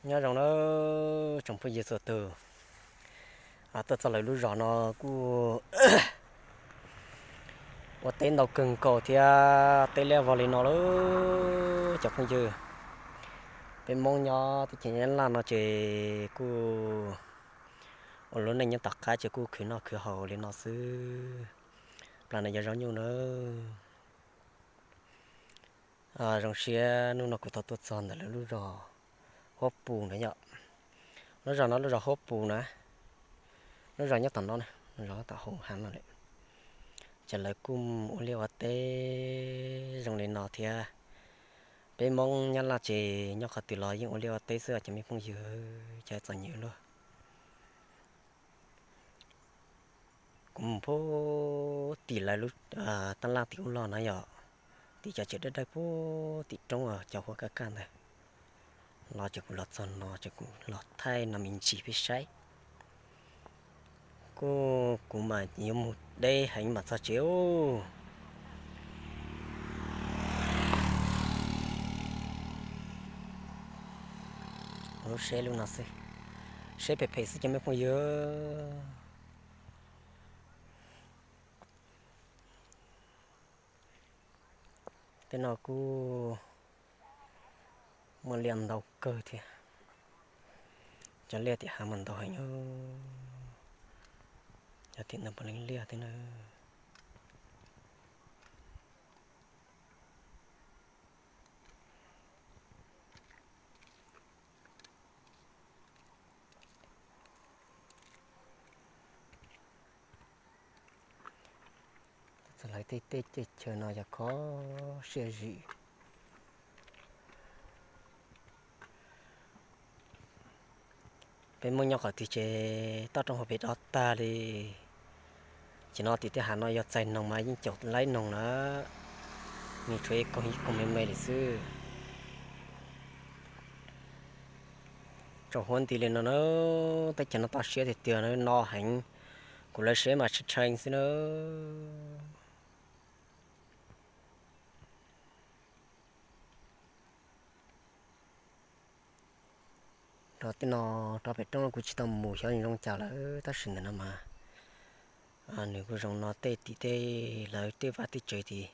Nyob zoo na tsoom phooj ywg txhua tus, tuaj txog lawv lub zos no kuj ua teb ntau kawg nkaus thiab teb liab vog li no lauj cov phooj ywg. Peb Hmoob nyob teb chaws Nyab Laj no ces kuj ua lub neej nyob tom qab ces kuj khwv noj khwv haus li no xwb. Plas no yog zov nyuj na. Zoo siab hnub no kuv tau tuaj txog ntawm lawv lub zos Huab Pus na yom. Lub zos no lub zos Huab Pus na, lub zos nyob tom no, zos tom hauv hav no lawm. Ces lawv kuj ua liaj ua teb zoo li no thiab. Peb Hmoob Nyab Laj ces nyob qhov twg los yeej ua liaj ua teb xwb os cov me phooj ywg, cov txom nyem luaj. Kuv mus puag tim lawv lub tab laj tim ub los no yom, tim cov tsev dawb dawb puag tim roob cov huab kaj kaj ntawd los ces kuv los txog no ces kuv los thaij no me ntsis peb saib. Kuj kuv mas yuav mus deb heev mam txog tsev ub. Lub seb lub no xwb, seb phem phem xwb cov me phooj ywg. Tej no kuj muaj liaj ntau kawg thiab. Cov liaj tim hav mas ntau heev, cov tim ntawd puav leej liaj thiab na. Txog lawv tej teb chaws no yog kho siab zim. Peb Hmoob nyob qhov twg ces toj roob hauv pes dob tag li. Ces no tim tej hav no yog txais noog mas yeej caum laib noog na, nws tshuav ib koog ib koog me me li xwb. Tsaus huab nti li no na, teb chaws no toj siab tiag tiag na, no heev, kuv lawv seb mas tshee tshee xwb na. Rau tej no, rau pem roob no kuv tsis tau mus xyov zoo cas lawm tab sis ntawm no mas nws kuj zoo no, tej tim tej lawv tej vaj tej tsev tim